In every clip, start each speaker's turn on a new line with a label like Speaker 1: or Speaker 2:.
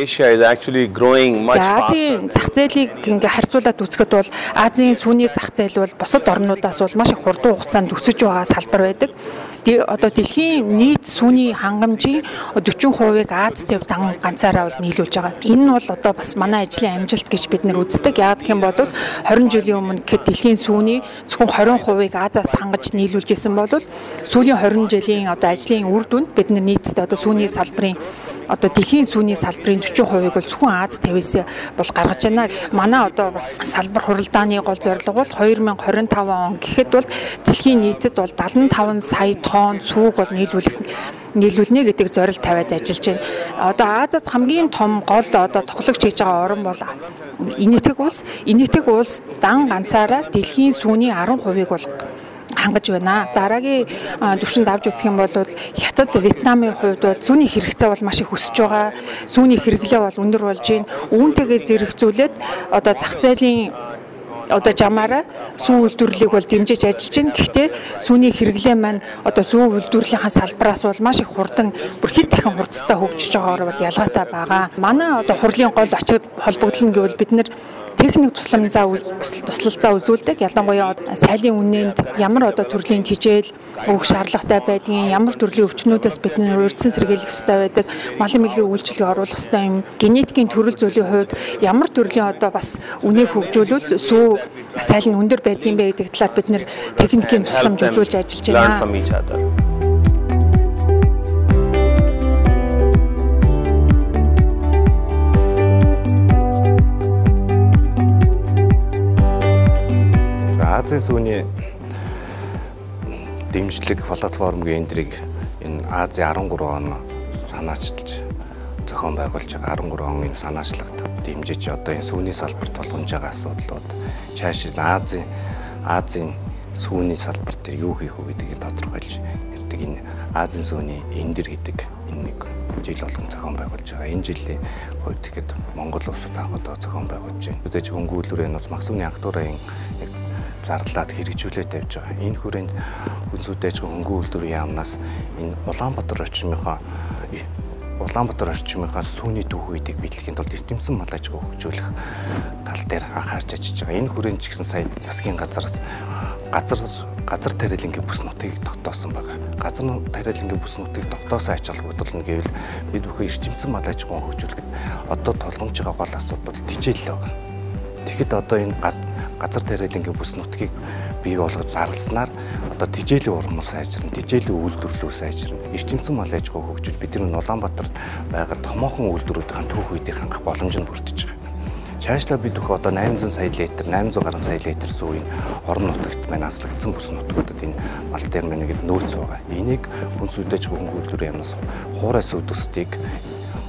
Speaker 1: Asia is actually growing much faster.
Speaker 2: Азийн зах зээлийг ингээ харьцуулаад үзэхэд бол Азийн сүүний зах зээл бол бусад орнуудаас бол маш их хурдан хугацаанд өсөж байгаа салбар байдаг. Одоо дэлхийн нийт сүүний хангамжийн 40%-ыг Аз төв дан ганцаараа бол нийлүүлж байгаа. Энэ нь бол одоо бас манай ажлын амжилт гэж бид нэр үздэг. Яагаад гэх юм бол 20 жилийн өмнө гэхэд дэлхийн сүүний зөвхөн 20%-ыг Азиас хангаж нийлүүлж исэн бол сүүлийн 20 жилийн одоо ажлын үр дүнд бид нар нийтдээ одоо сүүний салбарын одоо дэлхийн сүүний салбарын 40%-ыг бол зөвхөн Аз тавиас бол гаргаж байна. Манай одоо бас салбар хуралдааны гол зорилго бол 2025 он гэхэд бол дэлхийн нийтэд бол 75 сая тонн сүүг бол нийлүүлнэ гэдэг зорилт тавиад ажиллаж байна. Одоо Азад хамгийн том гол одоо тоглогч хийж байгаа орн бол Энэтхэг улс. Энэтхэг улс дан ганцаараа дэлхийн сүүний 10%-ыг бол хангаж байна. Дараагийн төвшөнд авч үзэх юм бол Хятад, Вьетнамын хувьд бол сүүний хэрэгцээ бол маш их өсөж байгаа. Сүүний хэрэглээ бол өндөр болж байна. Үүнтэйгээ зэрэгцүүлээд одоо зах зээлийн одоо жамаараа сүү үйлдвэрлэлийг бол дэмжиж ажиллаж байна. Гэхдээ сүүний хэрэглээ маань одоо сүү үйлдвэрлэлийн салбараас бол маш их хурдан бүр хэд дахин хурцтай хөгжиж байгаагаар бол ялгаатай байгаа. Манай одоо хурлын гол ач холбогдол нь гэвэл бид нэр техник туслалцаа үзүүлдэг. Ялангуяа сайлын үнэнд ямар одоо төрлийн тижэл өгөх шаардлагатай байдгийг, ямар төрлийн өвчнүүдээс бид нэр урьдчилан сэргийлэх ёстой байдаг, малын мэлгийн үйлчилгээ оруулах ёстой юм. Генетикийн төрөл зүйлийн хувьд ямар төрлийн одоо бас үнээг хөгжүүлвэл сүү сайл нь өндөр байдгийн бэ гэдэг талаар бид нэр техникийн тусламж үзүүлж ажиллаж байна.
Speaker 3: Азийн сүүний дэмжлэг платформын эндрийг энэ Азийн 13 он санаачилж зохион байгуулж байгаа 13 он энэ санаачлагт дэмжиж одоо энэ сүүний салбарт тулгамж байгаа асуудлууд чааш Азийн сүүний салбар дээр юу хийх вэ гэдгийг тодорхойлж ярьдаг. Энэ Азийн сүүний эндэр гэдэг энэ нэг жил болгон зохион байгуулж байгаа. Энэ жилийн хувьд тэгэхэд Монгол улсад анх удаа зохион байгуулж байна. Үдээж хөнгүүлүүрээ бас мах сүүний анх дурын яг зарлаад хэрэгжүүлээ тавьж байгаа. Энэ хүрээнд хүнсүүдэж хөнгөн үйлдвэрийн яамнаас энэ Улаанбаатар орчмынхаа сүүний түүхийдийг биелэхийн тулд эрдэмсэн мал аж ахуй хөгжүүлэх тал дээр анхаарч ажиллаж байгаа. Энэ хүрээнд ч гэсэн сая засгийн газараас газар тариалангийн бүс нутгийг тогтоосон байгаа. Газар тариалангийн бүс нутгийг тогтоосон ач холбогдол нь гэвэл бид бүхэн эрчимсэн мал аж ахуйн хөгжүүлэхэд одоо тулгамж байгаа гол асуудал тижээл байгаа. Тэгэхэд одоо энэ газар тариалангийн бүс нутгийг бий болгож зарласнаар одоо тижээлийн урмал сайжирна, тижээлийн үйлдвэрлэл сайжирна, эрчимсэн мал аж ахуй хөгжиж бидний Улаанбаатарт байгаа томоохон үйлдвэрүүдийн түүх үеийг хангах боломж нь бүрдэж байгаа. Чаашлаа бид бүхэн одоо 800 сая литр, 800 гаруй сая литр сүү энэ орон нутагт маань аслагдсан бүс нутгуудад энэ мал дээр маань нэг нөөц байгаа. Энийг хүнсүүдэж хөнгөн үйлдвэрийн яамнаас хуурай сүү төсдийг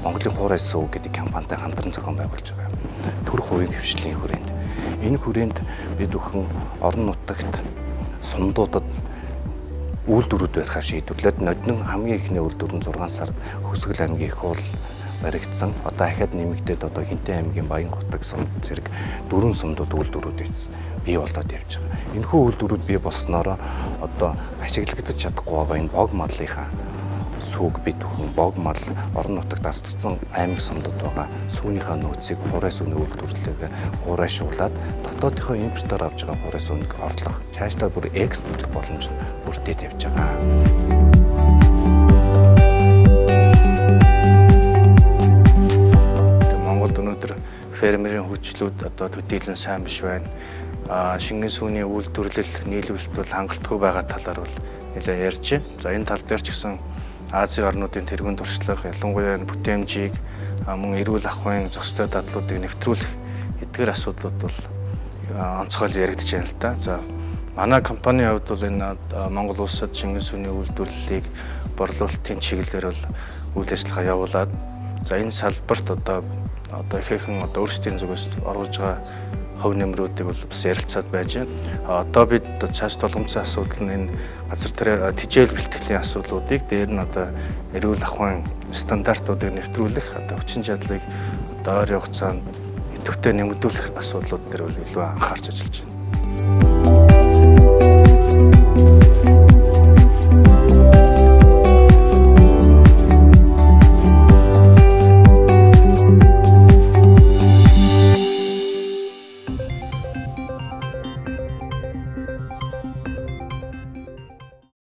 Speaker 3: Монголын хуурай сүү гэдэг компанитай хамтран зохион байгуулж байгаа. Төр хувийн хвшлийн хүрээнд. Энэ хүрээнд бид бүхэн орон нутагт сумдуудад үйлдвэрүүд барихаар шийдвэрлээд ноднин хамгийн ихний үйлдвэр нь 6 сард Хөвсгөл аймгийн их уул баригдсан. Одоо ахиад нэмэгдээд одоо Хинтээ аймгийн Баян хотог сумд зэрэг 4 сумдууд үйлдвэрүүд байсан. Бий болоод явж байгаа. Энэхүү үйлдвэрүүд бий болсноороо одоо ашиглагдаж чадахгүй байгаа энэ бог малынхаа сүүг бид бүхэн бог мал орон нутагт аслагдсан аймаг сумдад байгаа сүүнийхээ нөөцийг хуурай сүүний үйлдвэрлэлээр хуурайшуулад дотоодынхоо импортоор авч байгаа хуурай сүүнийг орлох, цаашлаа бүр экспортлох боломж нь бүрдээ тавьж байгаа.
Speaker 4: Монголд өнөөдөр фермерийн хөгжлүүд одоо төдийлөн сайн биш байна. Шингэн сүүний үйлдвэрлэл, нийлүүлэлт бол хангалтгүй байгаа талаар бол нэлээд ярьж байна. За энэ тал дээр ч гэсэн Азийн орнуудын тэргүүн туршлага, ялангуяа энэ бүтээмжийг мөн эрүүл ахуйн зохистой дадлуудыг нэвтрүүлэх эдгээр асуудлууд бол онцгой яригдж байна л да. За манай компанийн хувьд бол энэ Монгол улсад шингэн сүүний үйлдвэрлэлийг борлуулалтын чиглэлээр бол үйл ажиллагаа явуулаад за энэ салбарт одоо одоо ихээхэн одоо өөрсдийн зүгээс оруулж байгаа хувь нэмрүүдийг бол бас ярилцаад байж байна. Одоо бид цааш тулгамдсан асуудал нь энэ газар тижээл бэлтгэлийн асуудлуудыг дээр нь одоо эрүүл ахуйн стандартуудыг нэвтрүүлэх, одоо хүчин чадлыг одоо ойрын хугацаанд идэвхтэй нэмэгдүүлэх асуудлууд дээр бол илүү анхаарч ажиллаж байна.